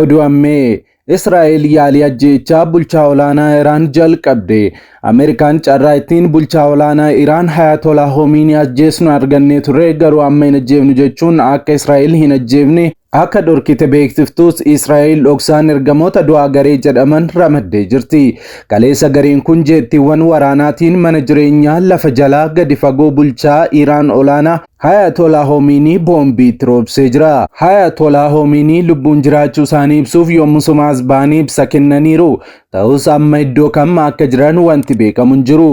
Oduu ammee Israa'el yaalii ajjeechaa bulchaa olaanaa Iraan jalqabde. Ameerikaan carraa ittiin bulchaa olaanaa Iraan Hayatolaa Homiinii ajjeesnu argannee turre, garuu amma hin ajjeefnu jechuun akka Israa'el hin ajjeefne akka dhorkite beeksiftus, Israa'el dhoksaan ergamoota du'aa garee jedhaman ramaddee jirti. Kaleessa gareen kun jeettiiwwan waraanaatiin mana jireenyaa lafa jalaa gadi fagoo bulchaa Iraan olaanaa Hayatolaa Homiinii boombii itti roobsee jira. Hayatolaa Homiinii lubbuun jiraachuu isaanii ibsuuf yommusumaas ba'anii ibsa kennaniiru. Ta'us amma iddoo kam akka jiran wanti beekamu hin jiru.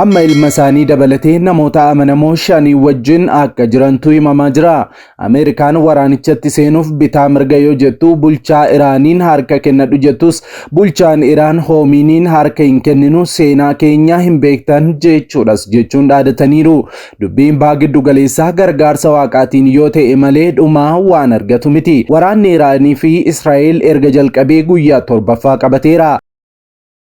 Amma ilma isaanii dabalatee namoota amanamoo shanii wajjin akka jirantu himamaa jira. Ameerikaan waraanichatti seenuuf bitaa mirga yoo jettu, bulchaa Iraaniin harka kennadhu jettus, bulchaan Iraan Homiiniin harka hin kenninu, seenaa keenya hin beektan jechuudhas jechuun dhaadataniiru. Dubbiin baha giddu galeessaa gargaarsa waaqaatiin yoo ta'e malee dhumaa waan argatu miti. Waraanni Iraanii fi Israa'el erga jalqabee guyyaa torbaffaa qabateera.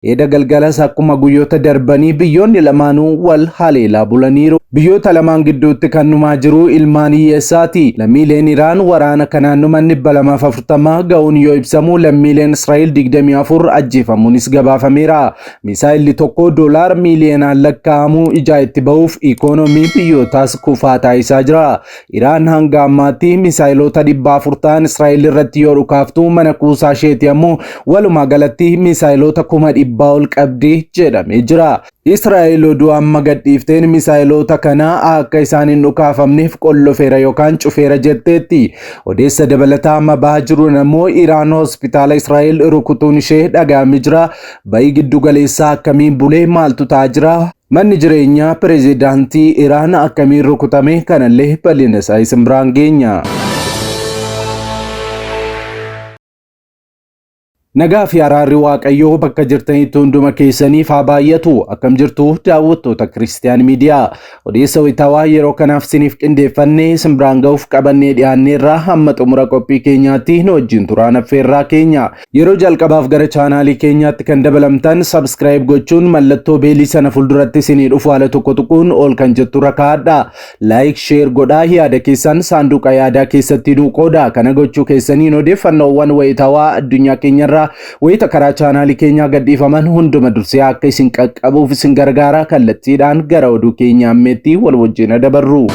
Eda galgalas akkuma guyyoota darbanii biyyoonni lamaanuu wal haleelaa bulaniiru. Biyyoota lamaan gidduutti kan dhumaa jiru ilmaan hiyyeessaati. Lammiileen Iraan waraana kanaan dhuman 240 ga'uun yoo ibsamu, lammiileen Israa'el 24 ajjeefamuunis gabaafameera. Misaayilli tokko doolaara miiliyoonaan lakkaa'amu ijaa itti ba'uuf ikoonoomii biyyootaas kufaa taasisaa jira. Iraan hanga ammaatti misaayiloota 400 ta'an Israa'el irratti yoo dhukaaftu, mana kuusaa isheeti ammoo walumaa galatti misaayiloota 100,000 ol qabdi jedhamee jira. Israa'el oduu amma gadhiifteen misaayiloota kana akka isaan hin dhukaafamneef qollofeera yookaan cufeera jetteetti. Odeessa dabalataa amma bahaa jiruun ammoo Iraan hospitaala Israa'el rukutuun ishee dhaga'amee jira. Bahii giddu galeessaa akkamiin bulee, maaltu ta'aa jira? Manni jireenyaa pireezidaantii Iraan akkamiin rukutame? Kanallee bal'ina isaa isin biraan geenya. Nagaa fi araarri Waaqayyoo bakka jirtanitti hunduma keessaniif haa baay'atu. Akkam jirtu daawwattoota Kiristiyaan Miidiyaa? Odeessa wayitaawaa yeroo kanaaf isiniif qindeeffannee isin biraan ga'uuf qabannee dhiyaanneerra, hamma xumura qophii keenyaatti nu wajjin turaan affeerraa keenya. Yeroo jalqabaaf gara chaanaalii keenyaatti kan dabalamtan subscribe gochuun mallattoo beelii sana fuulduratti isinii dhufu haala tokko tuquun ol kan jettu rakaadha. Like, share godhaa, yaada keessan saanduqa yaadaa keessatti nuu qooda. Kana gochuu keessaniin odeeffannoowwan wayitaawaa addunyaa keenyarraa wayita karaa chaanaalii keenyaa gadhiifaman hunduma dursee akka isin qaqqabuuf isin gargaara. Kallattiidhaan gara oduu keenya ammeetti wal wajjin dabarru.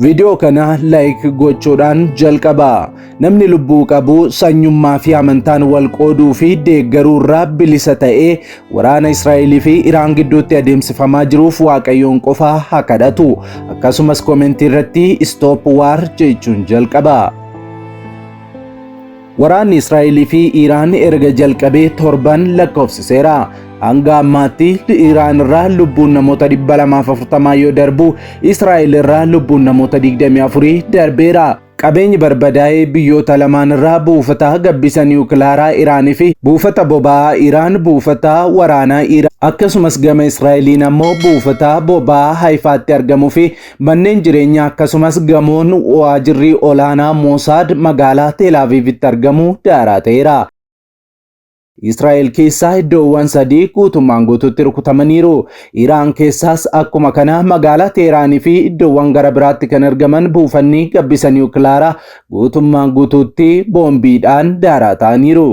Viidiyoo kana like gochuudhaan jalqaba. Namni lubbuu qabu sanyummaa fi amantaan wal qooduu fi deeggaruu irraa bilisa ta'ee waraana Israa'elii fi Iraan gidduutti adeemsifamaa jiruuf Waaqayyoon qofa haa kadhatu. Akkasumas komentii irratti stop war jechuun jalqaba. Waraanni Israa'elii fi Iraan erga jalqabee torban lakkoofsiseera. Hanga ammaatti Iraan irraa lubbuun namoota 240 yoo darbu, Israa'el irraa lubbuun namoota 24 darbeera. Qabeenyi barbadaa'ee biyyoota lamaan irraa buufata gabbisa niwukilaaraa Iraanii fi buufata boba'aa Iraan, buufata waraanaa Iraan, akkasumas gama Israa'eliin ammoo buufata boba'aa Haifaatti argamuu fi manneen jireenyaa, akkasumas gamoon waajirri olaanaa Mosaad magaalaa Tel Aviivitti argamu daaraa ta'eera. Israa'el keessaa iddoowwan sadii guutummaan guutuutti rukutamaniiru. Iraan keessaas akkuma kana magaalaa Teeraanii fi iddoowwan gara biraatti kan argaman buufanni gabbisa niwukilaaraa guutummaan guutuutti boombiidhaan daaraa ta'aniiru.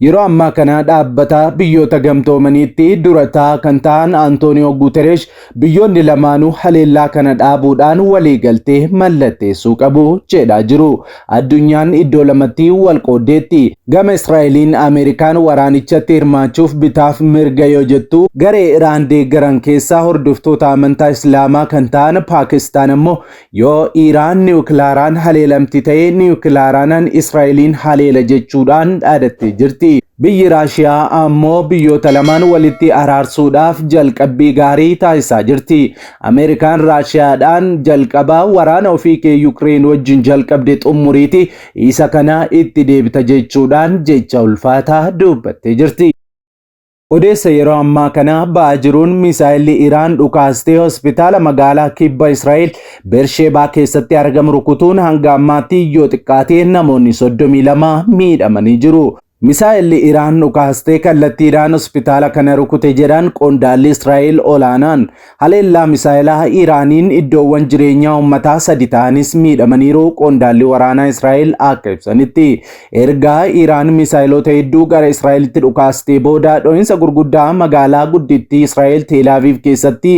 Yeroo ammaa kana dhaabbata biyyoota gamtoomaniitti durataa kan ta'an Antooniyoo Guutereesh biyyoonni lamaanuu haleellaa kana dhaabuudhaan waliigaltee mallatteessuu qabu jedhaa jiru. Addunyaan iddoo lamatti wal qooddeetti. Gama Israa'eliin Ameerikaan waraanichatti hirmaachuuf bitaaf mirga yoo jettu, garee Iraan deeggaran keessaa hordoftoota amantaa Islaamaa kan ta'an Paakistaan ammoo yoo Iraan niwukilaaraan haleelamti ta'e niwukilaaraanan Israa'eliin haleela jechuudhaan dhaadattee jirti. Biyyi Raashiyaa ammoo biyyoota lamaan walitti araarsuudhaaf jalqabbii gaarii taasisaa jirti. Ameerikaan Raashiyaadhaan jalqaba waraana ofii kee Yukireen wajjin jalqabde xumuriiti isa kana itti deebita jechuudhaan jecha ulfaataa dubbattee jirti. Odeessa yeroo ammaa kana ba'aa jiruun misaayilli Iraan dhukaastee hospitaala magaalaa kibba Israa'el Bersheebaa keessatti argamu rukutuun hanga ammaatti yoo xiqqaate namoonni 32 miidhamanii jiru. Misaa'elli Iraan dhukaastee kallattiidhaan hospitaala kana rukute jedhan qondaalli Israa'el olaanaan. Haleellaa misaa'elaa Iraaniin iddoowwan jireenyaa uummataa sadi ta'anis miidhamaniiru qondaalli waraanaa Israa'el akka ibsanitti. Erga Iraan misaa'eloota hedduu gara Israa'elitti dhukaastee booda dho'insa gurguddaa magaalaa guddittii Israa'el Teel Aviv keessatti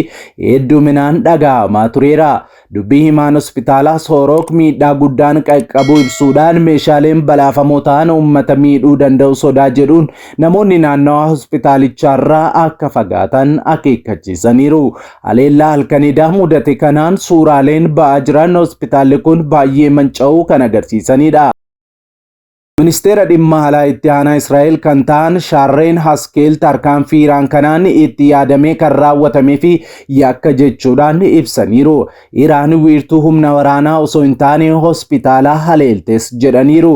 hedduminaan dhaga'amaa tureera. Dubbii himaan hospitaalaa Soorook miidhaa guddaan qaqqabuu ibsuudhaan meeshaaleen balaafamoo ta'an uummata miidhuu danda'u sodaa jedhuun namoonni naannawaa hospitaalichaarraa akka fagaatan akeekkachiisaniiru. Haleellaa halkan edaa mudate kanaan suuraaleen ba'aa jiran hospitaalli kun baay'ee manca'uu kan agarsiisanidha. Ministeera dhimma alaa itti aanaa Israa'el kan ta'an Shaarreen Haskeel tarkaanfii Iraan kanaan itti yaadamee kan raawwatamee fi yakka jechuudhaan ibsaniiru. Iraan wiirtuu humna waraanaa osoo hin taane hospitaala haleeltes jedhaniiru.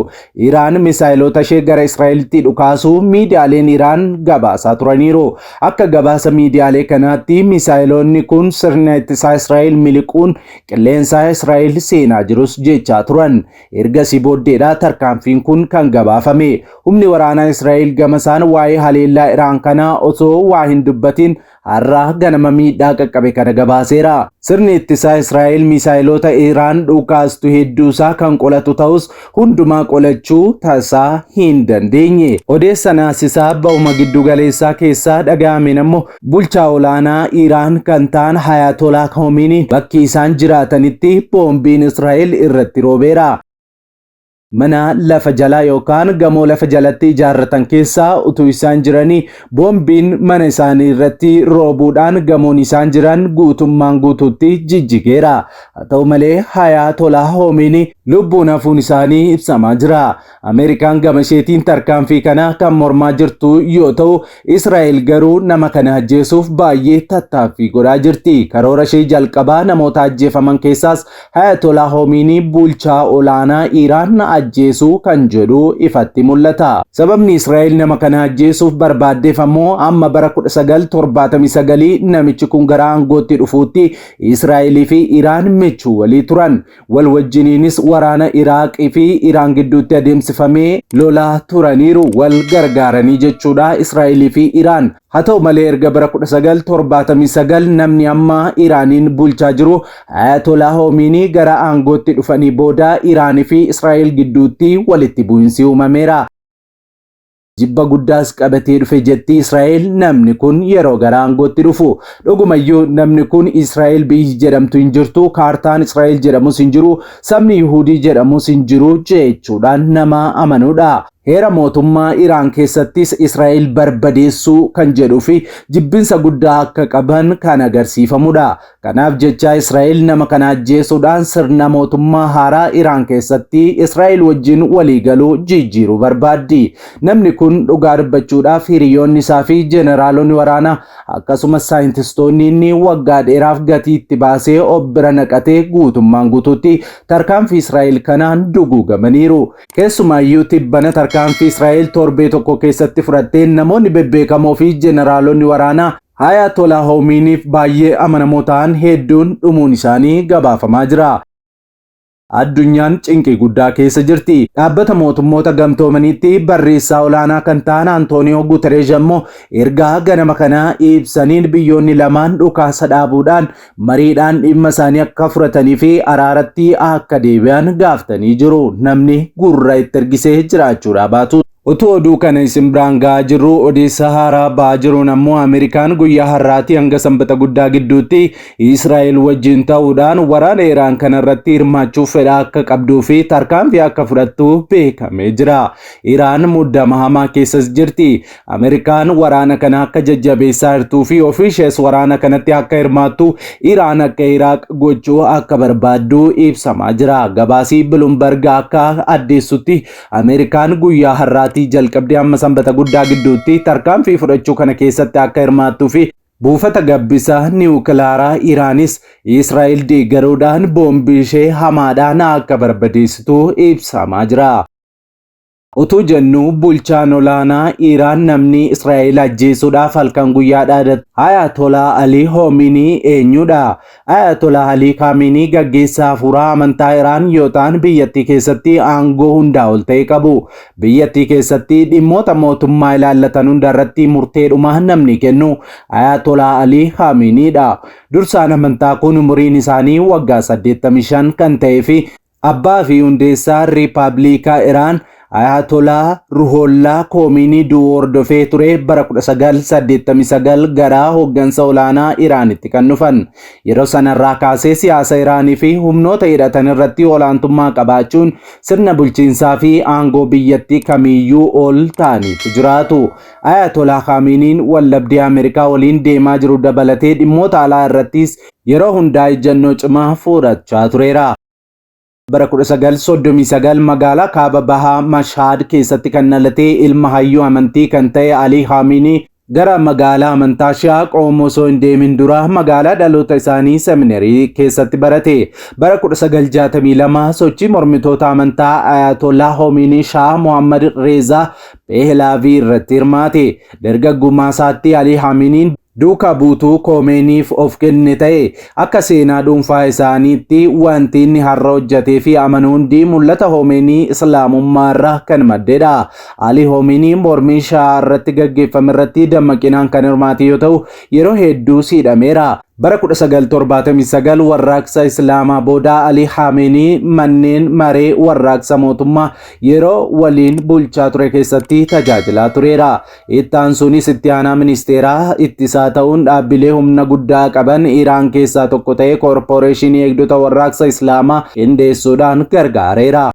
Iraan misaayilota ishee gara Israa'elitti dhukaasuu miidiyaaleen Iraan gabaasaa turaniiru. Akka gabaasa miidiyaalee kanaatti misaayilonni kun sirna ittisaa Israa'el miliquun qilleensa Israa'el seenaa jirus jechaa turan. Ergasii booddeedha tarkaanfiin kun kan gabaafame. Humni waraanaa Israa'el gama isaan waa'ee haleellaa Iraan kanaa osoo waa hin dubbatin har'a ganama miidhaa qaqqabe kana gabaaseera. Sirni ittisaa Israa'el misaayilota Iraan dhukaastu hedduusaa kan qolatu ta'us hundumaa qolachuu tasaa hin dandeenye. Odeessa naasisaa ba'uma giddu galeessaa keessaa dhaga'ameen ammoo bulchaa olaanaa Iraan kan ta'an Hayatollah Khomeini bakki isaan jiraatanitti boombiin Israa'el irratti roobeera. Mana lafa jalaa yookaan gamoo lafa jalatti ijaarratan keessaa utuu isaan jiranii boombiin mana isaanii irratti roobuudhaan gamoon isaan jiran guutummaan guutuutti jijjigeera. Haa ta'u malee Hayatollah Khomeini lubbuun hafuun isaanii ibsamaa jira. Ameerikaan gama isheetiin tarkaanfii kana kan mormaa jirtu yoo ta'u, Israa'el garuu nama kana ajjeesuuf baay'ee tattaaffii godhaa jirti. Karoora ishee jalqabaa namoota ajjeefaman keessaas Hayatollah Khomeini bulchaa olaanaa Iraan ajjeesuu kan jedhu ifatti mul'ata. Sababni Israa'el nama kana ajjeesuuf barbaaddeef ammoo amma bara 1979 namichi kun gara aangootti dhufuutti Israa'elii fi Iraan michuu walii turan. Wal wajjiniinis waraana Iraaqii fi Iraan gidduutti adeemsifamee lolaa turaniiru wal gargaaranii jechuudha Israa'elii fi Iraan. Haa ta'u malee erga bara 1979 namni amma Iraaniin bulchaa jiru Ayatollah Khomeini gara aangootti dhufanii booda Iraanii fi Israa'el gidduutti walitti bu'insi uumameera. Jibba guddaas qabatee dhufe jetti Israa'el namni kun yeroo gara aangootti dhufu. Dhugumayyuu namni kun Israa'el biyyi jedhamtu hin jirtu, kaartaan Israa'el jedhamus hin jiru, sabni Yihudii jedhamus hin jiru jechuudhaan nama amanuudha. Heera mootummaa Iraan keessattis Israa'el barbadeessuu kan jedhuu fi jibbinsa guddaa akka qaban kan agarsiifamudha. Kanaaf jecha Israa'el nama kana ajjeesuudhaan sirna mootummaa haaraa Iraan keessatti Israa'el wajjin waliigaluu jijjiiruu barbaaddi. Namni kun dhugaa dubbachuudhaaf hiriyoonni isaa fi jeneraalonni waraanaa akkasumas saayintistoonni inni waggaa dheeraaf gatii itti baasee of bira naqatee guutummaan guutuutti tarkaanfii Israa'el kanaan duguugamaniiru. Keessumaayyuu tibbana tarkaanfii Israa'el torbee tokko keessatti fudhatteen namoonni bebbeekamoo fi jeneraalonni waraanaa Ayatollah Khomeiniif baay'ee amanamoo ta'an hedduun dhumuun isaanii gabaafamaa jira. Addunyaan cinqii guddaa keessa jirti. Dhaabbata mootummoota gamtoomaniitti barreessaa olaanaa kan ta'an Antooniyoo Gutereesh ammoo ergaa ganama kanaa ibsaniin biyyoonni lamaan dhukaasa dhaabuudhaan mariidhaan dhimma isaanii akka furatanii fi araaratti akka deebi'an gaafatanii jiru. Namni gurra itti ergisee jiraachuudhaa baatu. Utuu oduu kana isin biraan ga'aa jirru odeessa haaraa ba'aa jiruun ammoo Ameerikaan guyyaa har'aatii hanga sanbata guddaa gidduutti Israa'el wajjin ta'uudhaan waraana Iraan kanarratti hirmaachuuf fedha akka qabduu fi tarkaanfii akka fudhattu beekamee jira. Iraan muddama hamaa keessas jirti. Ameerikaan waraana kana akka jajjabeessaa jirtuu fi ofii ishees waraana kanatti akka hirmaattu Iraan akka Iraaq gochuu akka barbaaddu ibsamaa jira. Gabaasii Bloomberg akka addeessutti Ameerikaan guyyaa har'aatii jalqabdee hamma sanbata guddaa gidduutti tarkaanfii fudhachuu kana keessatti akka hirmaattuu fi buufata gabbisa niwukilaaraa Iraanis Israa'el deeggaruudhaan boombii ishee hamaadhaan akka barbadeessitu ibsamaa jira. Utuu jennuu bulchaan olaanaa Iraan namni Israa'el ajjeesuudhaaf halkan guyyaa dhaadatu Ayatolaa Alii Hoominii eenyudha? Ayatolaa Alii Kaamiinii gaggeessaa hafuuraa amantaa Iraan yoo ta'an biyyattii keessatti aangoo hundaa ol ta'e qabu. Biyyattii keessatti dhimmoota mootummaa ilaallatan hunda irratti murteedhuma namni kennu Ayatolaa Alii Kaaminiidha. Dursaan amantaa kun umuriin isaanii waggaa 85 kan ta'ee fi Abbaa fi hundeessaa Riippaabiliika Iraan Ayatolaa Ruhollaa Koomiinii du'uu hordofee ture bara 1989 gara hooggansa olaanaa Iraanitti kan dhufan. Yeroo sanarraa kaasee siyaasa Iraanii fi humnoota hidhatan irratti olaantummaa qabaachuun sirna bulchiinsaa fi aangoo biyyattii kamiiyyuu ol ta'aniitu jiraatu. Ayatolaa Kaamiiniin waldhabdee Ameerikaa waliin deemaa jiru dabalatee dhimmoota alaa irrattis yeroo hundaa ejjennoo cimaa fudhachaa tureera. Bara 1939 magaalaa kaaba bahaa Mashhad keessatti kan dhalate ilma hayyuu amantii kan ta'e Alii Khaaminii gara magaalaa amantaa Shi'aa Qoom osoo hin deemin dura magaalaa dhaloota isaanii seminarii keessatti barate. Bara 1962 sochii mormitoota amantaa Ayatollah Khomeini Shah Mohammad Reza Pehlavi irratti hirmaate. Dargaggummaa isaatti Alii Khaaminii duuka buutuu Koomeeniif of kenne ta'e. Akka seenaa dhuunfaa isaaniitti wanti inni har'a hojjetee fi amanu hundi mul'ata Hoomeenii Islaamummaa irraa kan maddedha. Ali Hoomeenii mormii Shah irratti gaggeeffame irratti dammaqinaan kan hirmaate yoo ta'u yeroo hedduu siidhameera. Bara 1979 warraaqsa Islaamaa booda Ali Haameenii manneen maree warraaqsa mootummaa yeroo waliin bulchaa ture keessatti tajaajilaa tureera. Itti aansuunis itti aanaa ministeeraa ittisaa ta'uun dhaabbilee humna guddaa qaban Iraan keessaa tokko ta'e koorporeeshinii eegdota warraaqsa Islaamaa qindeessuudhaan gargaareera.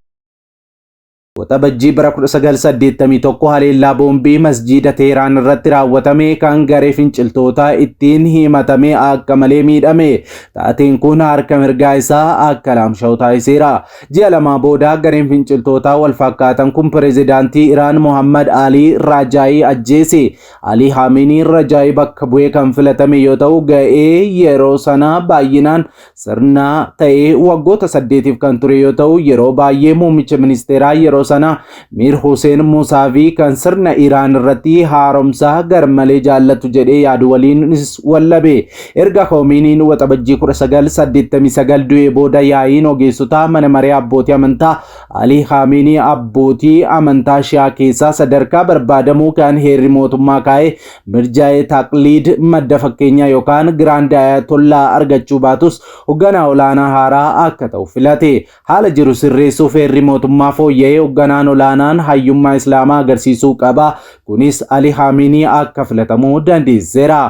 Waxabajjii bara 1981 haleellaa boombii masjiida Teheraan irratti raawwatame kan garee finciltootaa ittiin himatame akka malee miidhame. Taateen kun harka mirgaa isaa akka laamsha'u taasiseera. Ji'a lamaa booda gareen finciltootaa wal fakkaatan kun pireezidaantii Iraan Mohammad Alii Rajaayii ajjeese. Alii Haameenii Rajaayii bakka bu'ee kan filatame yoo ta'u ga'ee yeroo sana baay'inaan sirna ta'ee waggoota 8f kan ture yoo ta'u yeroo baay'ee muummicha ministeeraa yeroo sana Mir Hussein Musaavii kan sirna Iraan irratti haaromsaa garmalee jaallatu jedhee yaadu waliinis wallabe. Erga Khomeiniin Waxabajjii 1989 du'ee booda yaa'iin ogeessotaa mana maree abbootii amantaa Alii Khamenei abbootii amantaa Shi'aa keessaa sadarkaa barbaadamuu kan heerri mootummaa kaa'e Mirjaa'ee Taqliid madda fakkeenyaa yookaan Giraand Ayatollah argachuu baatus hoogganaa olaanaa haaraa akka ta'u filate. Haala jiru sirreessuuf heerri mootummaa fooyya'ee hoogganaan olaanaan hayyummaa Islaamaa agarsiisuu qaba. Kunis Ali Khamenei akka filatamuu dandeessiseera.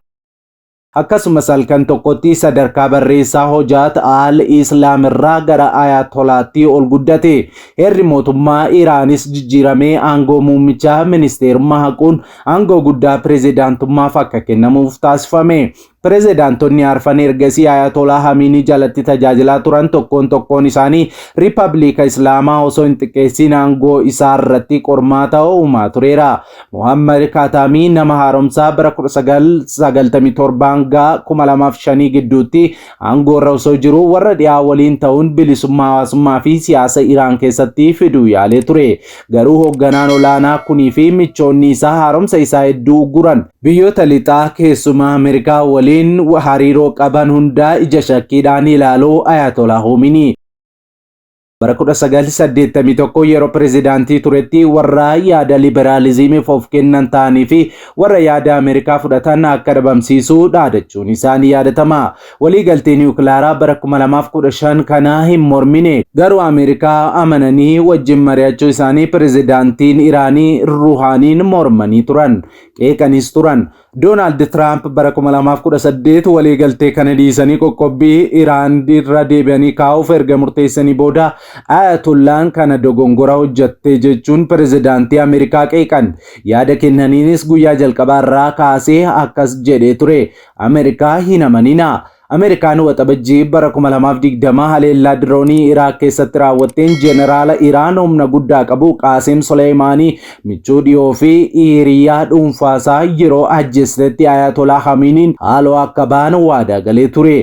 Akkasumas halkan tokkotti sadarkaa barreessaa Hojaat al Islaam irraa gara Ayatolaatti ol guddate. Heerri mootummaa Iraanis jijjiiramee aangoo muummicha ministeerummaa haquun aangoo guddaa pireezidaantummaaf akka kennamuuf taasifame. Pireezidaantonni arfan ergasii Ayatolaa Hamiinii jalatti tajaajilaa turan tokkoon tokkoon isaanii Riippaabilika Islaamaa osoo hin xiqqeessin aangoo isaa irratti qormaata uumaa tureera. Muhammad Kaatamii nama haaromsaa bara 1997 hanga 2005 gidduutti aangoo irra osoo jiru warra dhiyaa waliin ta'uun bilisummaa hawaasummaa fi siyaasa Iraan keessatti fiduu yaalee ture. Garuu hoogganaan olaanaa kunii fi michoonni isaa haaromsa isaa hedduu uguran. Biyyoota lixaa keessumaa Ameerikaa waliin hariiroo qaban hundaa ija shakkiidhaan ilaaluu Ayatollah Khomeini. Bara 1981 yeroo pireezidaantii turetti warra yaada liberaalizimiif of kennan ta'anii fi warra yaada Ameerikaa fudhatan akka dhabamsiisuu dhaadachuun isaanii yaadatama. Waliigaltee niwukilaaraa bara 2015 kana hin mormine. Garuu Ameerikaa amananii wajjin mari'achuu isaanii pireezidaantiin Iraanii Ruhaaniin mormanii turan. Qeeqanis turan. Doonaald Tiraamp bara 2018 waliigaltee kana dhiisanii qoqqobbii Iraan irra deebi'anii kaa'uuf erga murteessanii booda Ayatollaan kana dogongora hojjatte jechuun pireezidaantii Ameerikaa qeeqan. Yaada kennaniinis guyyaa jalqabaa irraa kaasee akkas jedhee ture. Ameerikaa hin amaninaa. Ameerikaan Waxabajjii bara 2020 haleellaa diroonii Iraaq keessatti raawwatteen Jeneraala Iraan humna guddaa qabu Qaasim Soleemaanii michuu dhiyoo fi hiriyaa dhuunfaasaa yeroo ajjeestetti Ayatollah Khameneiin haaloo akka ba'an waadaa galee ture.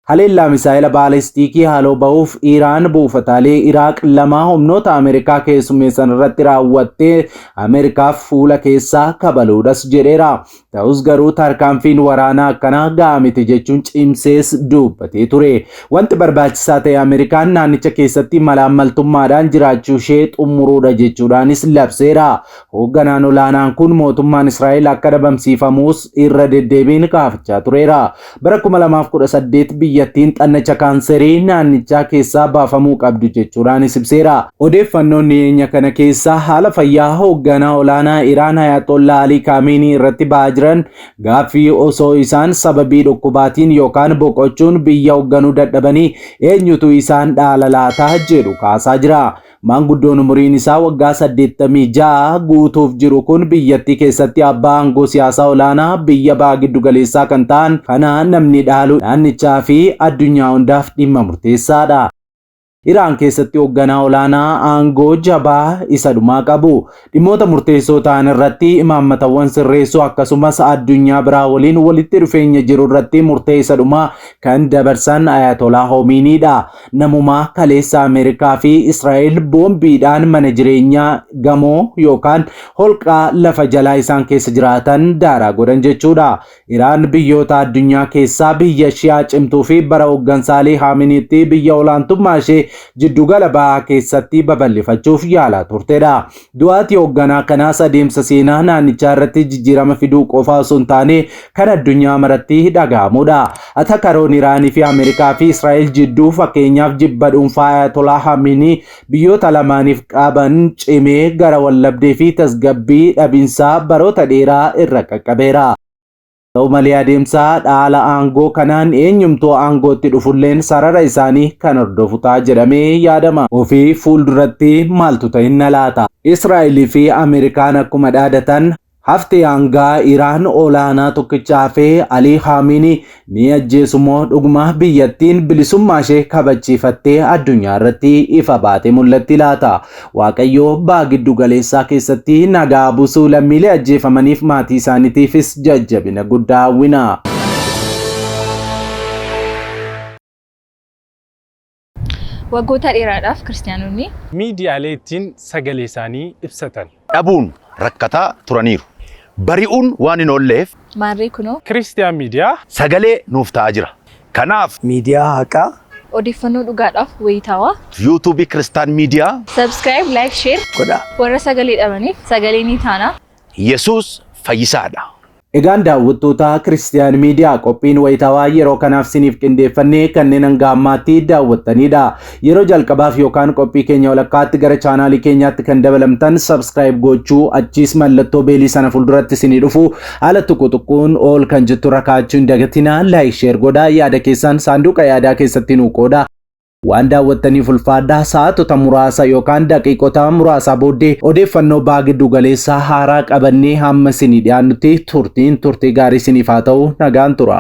Haleellaa misaa'ela baalistiikii haaloo ba'uuf Iraan buufataalee Iraaq lama humnoota Ameerikaa keessummeessan irratti raawwattee Ameerikaaf fuula keessaa kabaluudhas jedheera. Ta'us garuu tarkaanfiin waraanaa akkanaa gahaa miti jechuun cimsees dubbatee ture. Wanti barbaachisaa ta'e Ameerikaan naannicha keessatti malaammaltummaadhaan jiraachuu ishee xumuruudha jechuudhaanis labseera. Hoogganaan olaanaan kun mootummaan Israa'el akka dhabamsiifamus irra deddeebiin gaafachaa tureera. Bara 2018 biyyattiin xannacha kaanserii naannichaa keessaa baafamuu qabdu jechuudhaanis ibseera. Odeeffannoon dhiyeenya kana keessa haala fayyaa hoogganaa olaanaa Iraan Ayatollah Ali Khamenei irratti ba'aa jiran gaaffii osoo isaan sababii dhukkubaatiin yookaan boqochuun biyya hoogganuu dadhabanii eenyutu isaan dhaala laataa jedhu kaasaa jira. Maanguddoon umuriin isaa waggaa 86 guutuuf jiru kun biyyattii keessatti abbaa aangoo siyaasaa olaanaa biyya baha giddugaleessaa kan ta'an kana namni dhaalu naannichaa fi addunyaa hundaaf dhimma murteessaadha. Iraan keessatti hoogganaa olaanaa aangoo jabaa isa dhumaa qabu. Dhimmoota murteessoo ta'an irratti imaammatawwan sirreessuu akkasumas addunyaa biraa waliin walitti dhufeenya jiru irratti murtee isa dhumaa kan dabarsan Ayatollah Khomeiniidha. Namumaa kaleessa Ameerikaa fi Israa'el boombiidhaan mana jireenyaa gamoo yookaan holqaa lafa jalaa isaan keessa jiraatan daaraa godhan jechuudha. Iraan biyyoota addunyaa keessaa biyya Shi'aa cimtuu fi bara hooggansa Alii Haaminiitti biyya olaantummaa ishee jiddugala bahaa keessatti babal'ifachuuf yaalaa turtedha. Du'aatii hoogganaa kanaas adeemsa seenaa naannichaa irratti jijjiirama fiduu qofa osoo hin taane kan addunyaa maratti dhaga'amudha. Atakaroon Iraanii fi Ameerikaa fi Israa'el jidduu fakkeenyaaf jibba dhuunfaa Ayatollah Khamenei biyyoota lamaaniif qaban cimee gara wallabdee fi tasgabbii dhabinsaa baroota dheeraa irra qaqqabeera. Ta'u malee adeemsa dhaala aangoo kanaan eenyumtuu aangootti dhufulleen sarara isaanii kan hordofu ta'a jedhamee yaadama. Ofii fuulduratti maaltu ta'inna laata? Israa'elii fi Ameerikaan akkuma dhaadatan haftee aangaa Iraan olaanaa tokkicha hafee Alii Khamenei ni ajjeesu moo dhuguma biyyattiin bilisummaa ishee kabachiifattee addunyaa irratti ifa baatee mul'atti laata? Waaqayyo baha giddu galeessaa keessatti nagaa buusuu lammiilee ajjeefamaniif maatii isaaniitiifis jajjabina guddaa hawwina. Waggoota dheeraadhaaf Kiristiyaanonni. Miidiyaalee ittiin sagalee isaanii ibsatan. dhabuun rakkataa turaniiru. Bari'uun waan hin oolleef Maarree kunoo. Kiristiyaan Miidiyaa. sagalee nuuf ta'aa jira. Kanaaf Miidiyaa haqaa Odeeffannoo dhugaadhaaf wayitaawaa. yuutuubii Kiristaan Miidiyaa Subscribe, like, share. godhaa. Warra sagalee dhabaniif sagalee ni taana. Yesuus fayyisaadha. Egaan daawwattoota Kiristiyaan Miidiyaa qophiin wayitaawaa yeroo kanaaf siniif qindeeffannee kanneen hanga ammaatti daawwattanidha. Yeroo jalqabaaf yookaan qophii keenya walakkaatti gara chaanaalii keenyaatti kan dabalamtan subscribe gochuu achiis mallattoo beelii sana fuulduratti sinii dhufu haala tuqu tuquun ol kan jettu irra kaa'achuu hin dagatinaa. Like, share godhaa, yaada keessan saanduqa yaadaa keessatti nuu qooda. Waan daawwattaniif ulfaadhaa. Sa'aatota muraasa yookaan daqiiqota muraasa booddee odeeffannoo baha giddu galeessaa haaraa qabannee hamma isinii dhiyaannutti turtiin turtii gaarii isiniif haa ta'u, nagaan tura.